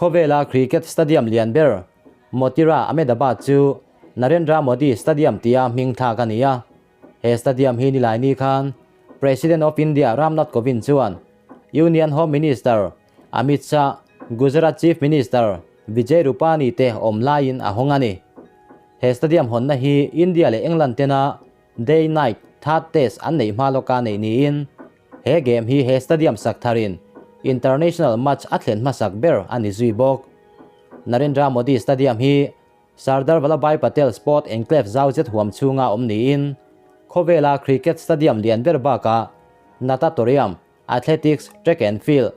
Khawvela cricket stadium lian ber Motera Ahmedabad chu Narendra Modi Stadium tia hming thlak a ni a. He stadium hi Nilaini khan President of India Ram Nath Kovind chuan Union Home Minister Amit Shah, Gujarat Chief Minister Vijay Rupani te awm laiin a hawng a ni. He stadium hawnna hi India leh England tena Day Night Third Test an neih hma lawka neih niin he game hi he stadium sak tharin international match a thlen hmasak ber a ni zui bawk. Narendra Modi Stadium hi Sardar Vallabhbhai Patel Sport Enclave zau zet huam chhunga awm niin khawvela cricket stadium lian ber bakah natatorium, athletics, track and field,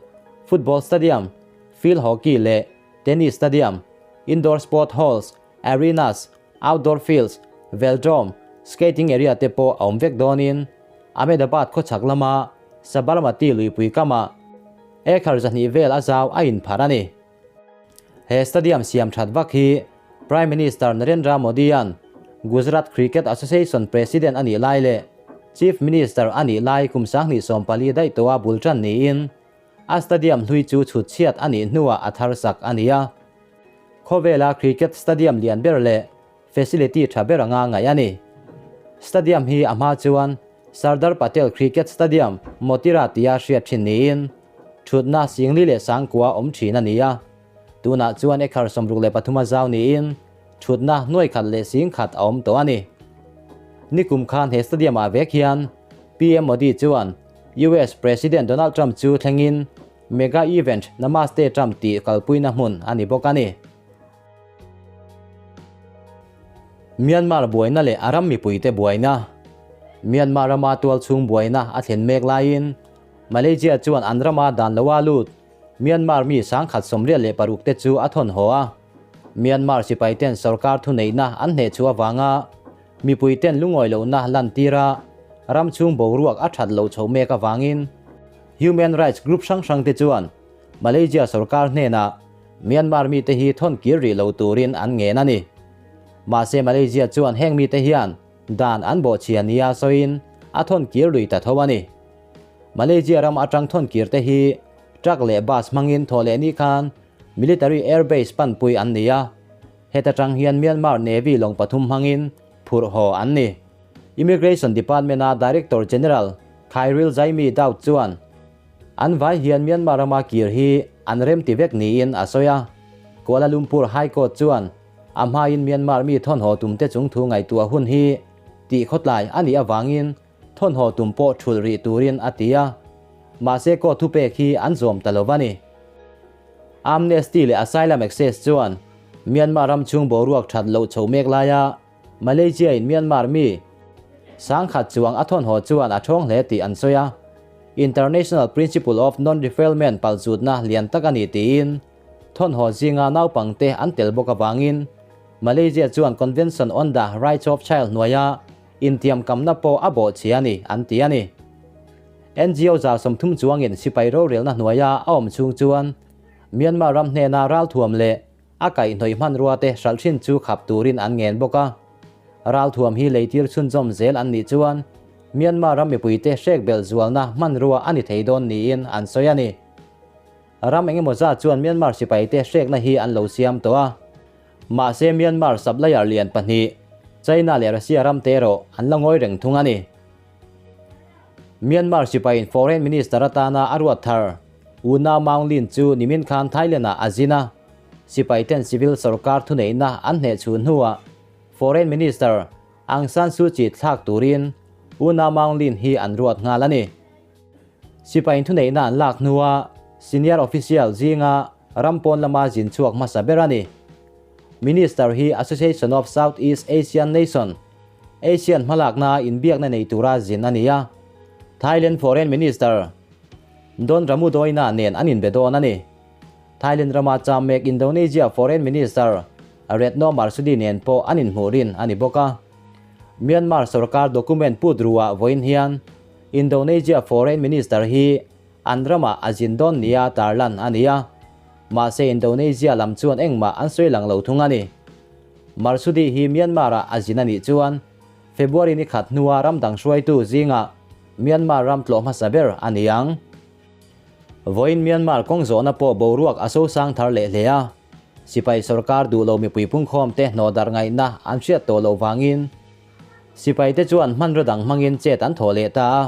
football stadium, field hockey leh tennis stadium, indoor sport halls, arenas, outdoor fields, velodrome, skating area te pawh a awm vek dawnin Ahmedabad khawchhak lama Sabarmati luipui kamah acre 200 vel a zau a inpharh a ni. He stadium siam that vak hi Prime Minister Narendra Modi-a'n Gujarat Cricket Association President a nih lai leh Chief Minister a nih lai kum 2014 daih tawha bul tan niin a stadium hlui chu chhut chhiat a nih hnuah a thar sak a ni a. Khawvela cricket stadium lian ber leh facility tha ber anga ngaih a ni. Stadium hi a hma chuan Sardar Patel Cricket Stadium, Motera tia hriat thin niin thutna singli leh sangkua awm thin a ni a. Tunah chuan acre 63 a zau niin thutna nuai khat leh sing khat a awm tawh a ni. Nikum khan he stadium ah vek hian PM Modi chuan US President Donald Trump chu thlengin mega event Namaste Trump tih kalpuina hmun a ni bawk a ni. Myanmar buaina leh a ram mipuite buaina. Myanmar rama tualchhung buaina a thlen mek laiin Malaysia chuan an rama dan loa lut Myanmar mi 1086 te chu a thawn haw a. Myanmar sipaiten sorkar thuneihna an hneh chhuah avanga mipuiten lungawi lohna lantir a, ram chhung boruak a that loh chho mek avangin human rights group hrang hrang te chuan Malaysia sorkar hnenah Myanmar mite hi thawn kir rih lo turin an ngen a ni. Mahse Malaysia chuan heng mite hian dan an bawhchhia nia sawiin a thawn kir lui ta tho a ni. Malaysia ram atang thawn kir te hi truck leh bus hmangin thaw leh ni khan military air base panpui an ni a, heta tang hian Myanmar Navy lawng pathum hmangin phurh haw an ni. Immigration Department-a Director General Khairil Zaimi Daud chuan an vai hian Myanmar rama kir hi an rem ti vek niin a sawi a. Kuala Lumpur High Court chuan a hmain Myanmar mi thawn haw tumte chung thu ngaihtuah hun hi tih khawtlai a nih avangin thawn haw tum pawh thulh rih turin a ti a. Mahse court thupek hi an zawm ta lo va ni. Amnesty leh Asylum Access chuan Myanmar ram chhung boruak that loh chho mek laia Malaysia in Myanmar mi 10,000 chuang a thawn haw chuan a thawng hle tih an sawi a. International Principle of Non-Refoulement palzutna lian tak a ni tiin thawn haw zinga naupangte an tel bawk avangin Malaysia chuan Convention on the Rights of Child hnuaia intiam kamna pawh a bawhchhia a ni an ti a ni. NGO 30 chuangin sipai rorelna hnuaia a awm chhung chuan Myanmar ram hnena ralthuam leh a kaihhnawih hmanrua te hralh thin chu khap turin an ngen bawk a. Ralthuam hi leitir chhunzawm zel an nih chuan Myanmar ram mipuite hrek belh zualna hmanrua a ni thei dawn niin an sawi a ni. Ram engemaw zat chuan Myanmar sipaite hrekna hi an lo siam tawh a. Mahse Myanmar supplier lian pahnih China leh Russia ram te erawh an la ngawi reng thung a ni. Myanmar sipaiin Foreign Minister atana a ruat thar Una Maung Lin chu nimin khan Thailand-ah a zin a. Sipaiten civil sorkar thuneihna an hneh chhuh hnuah Foreign Minister Aung San Suu Kyi thlak turin Una Maung Lin hi an ruat nghal a ni. Sipain thuneihna an lak hnuah senior official zinga ram pawn lama zin chhuak hmasa ber a ni. Minister hi Association of Southeast Asian Nation, ASEAN hmalakna inbiakna nei tura zin a ni a. Thailand Foreign Minister Don Ramudoina nen an inbe dawn a ni. Thailand rama cham mek Indonesia Foreign Minister Retno Marsudi nen pawh an inhmuh rin a ni bawk a. Myanmar sorkar document put ruah vawiin hian Indonesia Foreign Minister hi an ramah a zin dawn nia tarlan a ni a. Mahse Indonesia lam chuan engmah an sawi lang lo thung a ni. Marsudi hi Myanmar-ah a zin a nih chuan February ni khat hnua ram dang hruaitu zingah Myanmar ram tlawh hmasa ber a ni ang. Vawiin Myanmar kawng zawhna pawh boruak a sosang thar leh hle a, sipai sorkar duh lo mipui pungkhawmte hnawhdarh ngaihna an hriat tawh loh vangin sipaite chuan hmanraw dang hmangin chet an thawh leh ta a.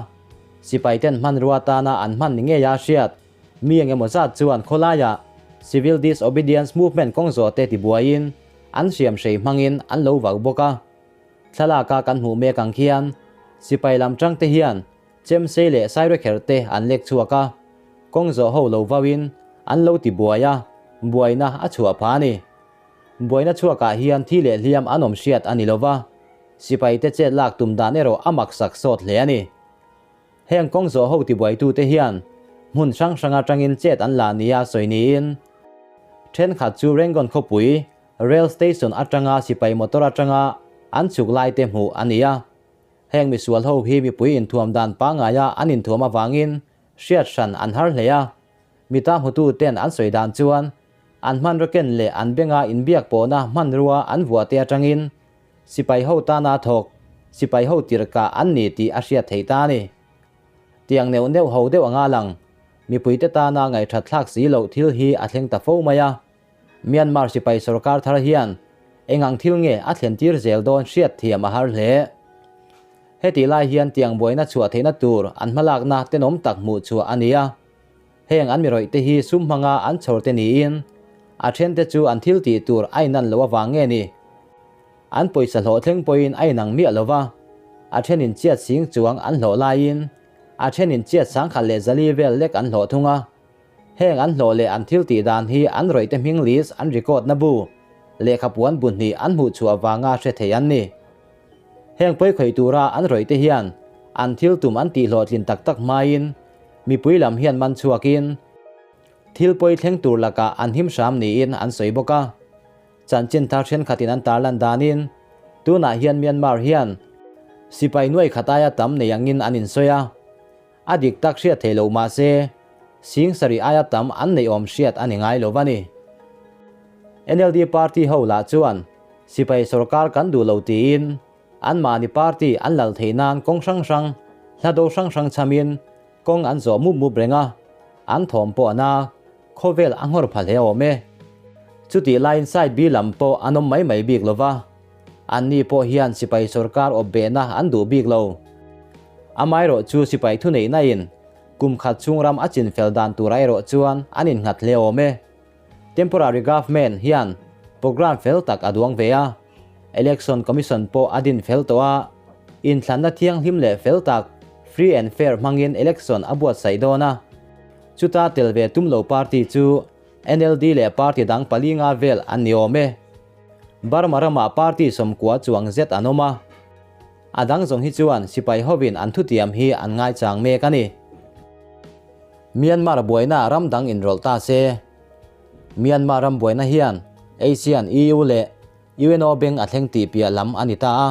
Sipaiten hmanrua tana an hman ni ngeia hriat mi eng emaw zat chuan khawlaiah Civil Disobedience Movement kawng zawhte tibuaiin an hriamhrei hmangin an lo vau bawk a. Thlalaka kan hmuh mek ang khian sipai lam tangte hian Chemsei leh Sairekher te an lek chhuak a, kawng zawh ho lo vauin an lo ti buai a, buaina a chhuah phah a ni. Buaina chhuakah hian thi leh hliam an awm hriat a ni lo va, sipaite chet lak tum dan erawh a mak sak sawt hle a ni. Heng kawng zawh ho tibuaitute hian hmun hrang hrang atangin chet an la nia sawi niin thenkhat chu Rangoon khawpui Rail Station atanga sipai motor atanga an chhuk laite hmuh a ni a. Heng misual ho hi mipui inthuam dan pangaia an inthuam avangin hriat hran an har hle a. Mita hmutu ten an sawi dan chuan an hmanraw ken leh an benga inbiak pawhna hmanrua an vuah te atangin sipai ho tana thawk sipai ho tirhkah an ni tih a hriat theih ta a ni. Tiang neuh neuh ho deuh anga lang mipuite tana ngaihthat thlak si loh thil hi a thleng ta fo mai a. Myanmar sipai sorkar thar hian eng ang thil nge a thlen tir zel dawn hriat thiam a har hle. Hetih lai hian tiang buaina chhuah theihna tur an hmalakna tenawm tak hmuh chhuah a ni a. Heng an mirawih te hi sum hmanga an chhawr te niin a then te chu an thil tih tur a inan loh avang nge ni? An pawisa hlawh thleng pawhin a inang miah lo va, a thenin chiat sing chuang an hlawh laiin a thenin chiat sangkhat leh zali vel lek an hlawh thung a. Heng an hlawh leh an thil tih dan hi an rawihte hming list an record na bu, lehkhapuan bu hnih an hmuh chhuah vanga hre thei an ni. Heng pawi khawih tura an rawihte hian an thil tum an tih hlawhtlin tak tak hmain mipui lam hian man chhuakin thil pawi thleng tur lakah an him hram niin an sawi bawk a. Chanchin thar thenkhatin an tarlan danin tunah hian Myanmar hian sipai nuai khat aia tam nei angin an insawi a. A dik tak hriat thei lo mah se, sing sarih aia tam an neih awm hriat a ni ngai lo va ni. NLD party ho lah chuan sipai sorkar kan duh lo tiin anmahni party an lal theih nan kawng hrang hrang, hlado hrang hrang chhamin kawng an zawh mup mup reng a, an thawm pawh a na, khawvel a nghawr pha hle awm e. Chutih laiin side B lam pawh an awm mai mai bik lo va. Anni pawh hian sipai sorkar awp behna an duh bik lo. Amaherawh chu sipai thuneihna in kum khat chhung ram a chin fel dan tura erawh chuan an innghat hle awm e. Temporary Government hian programme fel tak a duang ve a, Election Commission pawh a din fel tawh a, inthlanna thianghlim leh fel tak, free and fair hmangin election a buatsaih dawn a. Chuta tel ve tum lo party chu NLD leh party dang pali nga vel an ni awm e. Burma ramah party sawmkua chuang zet an awm a, a dang zawng hi chuan sipai hovin an thutiam hi an ngaichang mek a ni. Myanmar buaina ram dang inrawlh ta se. Myanmar ram buaina hian ASEAN, EU leh UNO beng a thleng tih piah lam a ni ta a.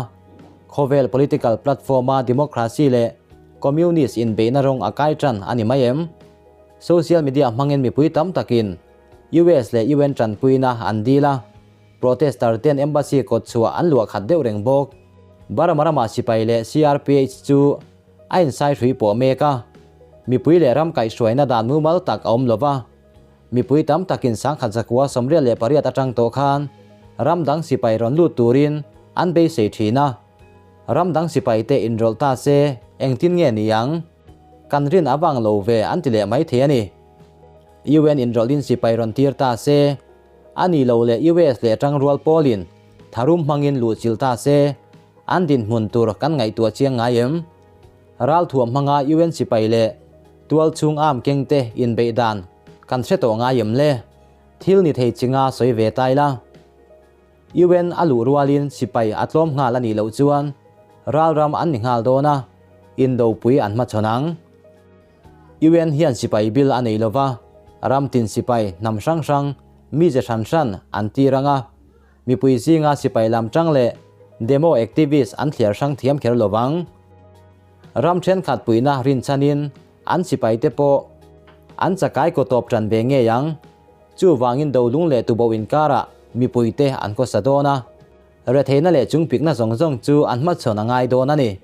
Khawvel political platform-a democracy leh communist inbeihna rawng a kai tan a ni mai em? Social media hmangin mipui tam takin US leh UN tanpuina an dil a, protester ten embassy kawt chhuah an luah khat deuh reng bawk. Burma ramah sipai leh CRPH chu a insai hrui pawh mek a, mipui leh ram kaihhruaina dan mumal tak a awm lo va, mipui tam takin 1998 atang tawh khan ram dang sipai rawn lut turin an beisei thin a, ram dang sipaite inrawlh ta se engtin nge ni ang? Kan rin avang lo ve an ti leh mai thei a ni. UN inrawlhin sipai rawn tir ta se, a ni lo leh US leh tangrual pawlin tharum hmangin luh chilh ta se, an dinhmun tur kan ngaihtuah chiang ngai em? Ralthuam hmanga UN sipai leh tualchhung arm kengte inbeih dan kan hre tawh ngai em le? Thil ni thei chinga sawi ve ta ila. UN a luh rualin sipai a tlawm nghal a nih loh chuan ralram an ni nghal dawn a, indopui an hmachhawn ang. UN hian sipai bil a nei lova, ram tin sipai hnam hrang hrang, mize hran hran an tir ang a, mipui zinga sipai lam tang leh demo activist an thliar hrang thiam kher lovang. Ram thenkhat puihna rinchhanin an sipai te pawh an chakai kaw tawp tan ve ngei ang. Chuvangin dolung leh tuboh inkarah mipuite an khawsa dawn a, retheihna leh chungpikna zawng zawng chu an hmachhawn a ngai dawn a ni.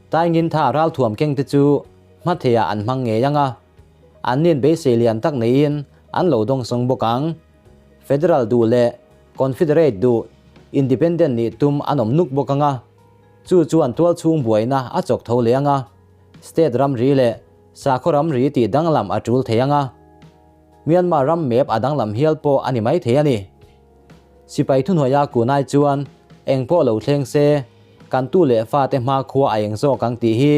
Taingin tha ralthuam kengte chu hmatheiah an hmang ngei ang a. Anni'n beisei lian tak neiin an lo dawngsawng bawk ang. Federal duh leh Confederate duh, Independent nih tum an awm nuk bawk ang a. Chu chuan tualchhung buaina a chawk tho leh ang a, State ramri leh sakhaw ramri tih danglam a tul thei ang a. Myanmar ram map a danglam hial pawh a ni mai thei a ni. Sipai thuhnuaia kunai chuan eng pawh lo thleng se, kan tu leh fate hmakhua a eng zawk ang tih hi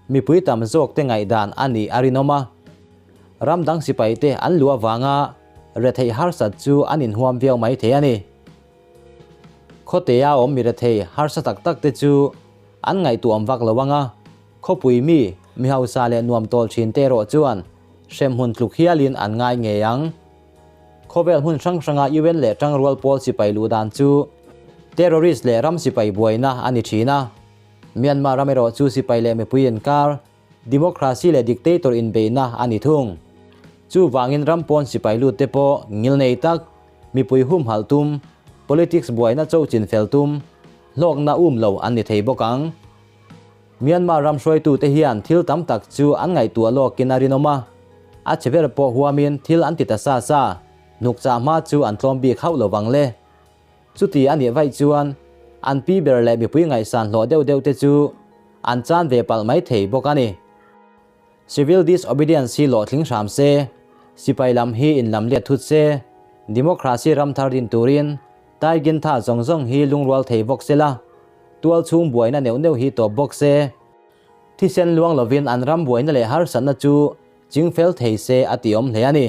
mipui tam zawkte ngaihdan a nih a rinawm a. Ram dang sipaite an luh avanga retheih harsat chu an inhuam viau mai thei a ni. Khawtea awm mi rethei harsa tak tak te chu an ngaihtuah vak lo ang a, khawpui mi, mi hausa leh nuam tawl thin te erawh chuan hremhmun tluk hialin an ngai ngei ang. Khawvel hmun hrang hranga UN leh tangrual pawl sipai luh dan chu terrorist leh ram sipai buaina a ni thin a. Myanmar ram erawh chu sipai leh mipui inkar, democracy leh dictator inbeihna a ni thung. Chuvangin ram pawn sipai lut te pawh ngilnei tak, mipui humhalh tum, politics buaina cho chin fel tum, hlawkna um lo an ni thei bawk ang. Myanmar ram hruaitute hian thil tam tak chu an ngaihtuah lawkin a rinawm a, a che ber pawh huamin thil an ti ta sa sa, hnukchah hma chu an tlawm bik hauh lo vang le. Chuti a nih vaih chuan an pi ber leh mipui ngaihsan hlawh deuh deuh te chu an chan ve palh mai thei bawk a ni. Civil disobedience hi hlawhtling hram se, sipai lam hi inlam let thut se, democracy ram thar din turin Taigin tha zawng zawng hi lungrual thei bawk se la, tual chhung buaina neuh neuh hi tawp bawk se, thisen luang lovin an ram buaina leh harsatna chu chingfel thei se a ti awm hle a ni.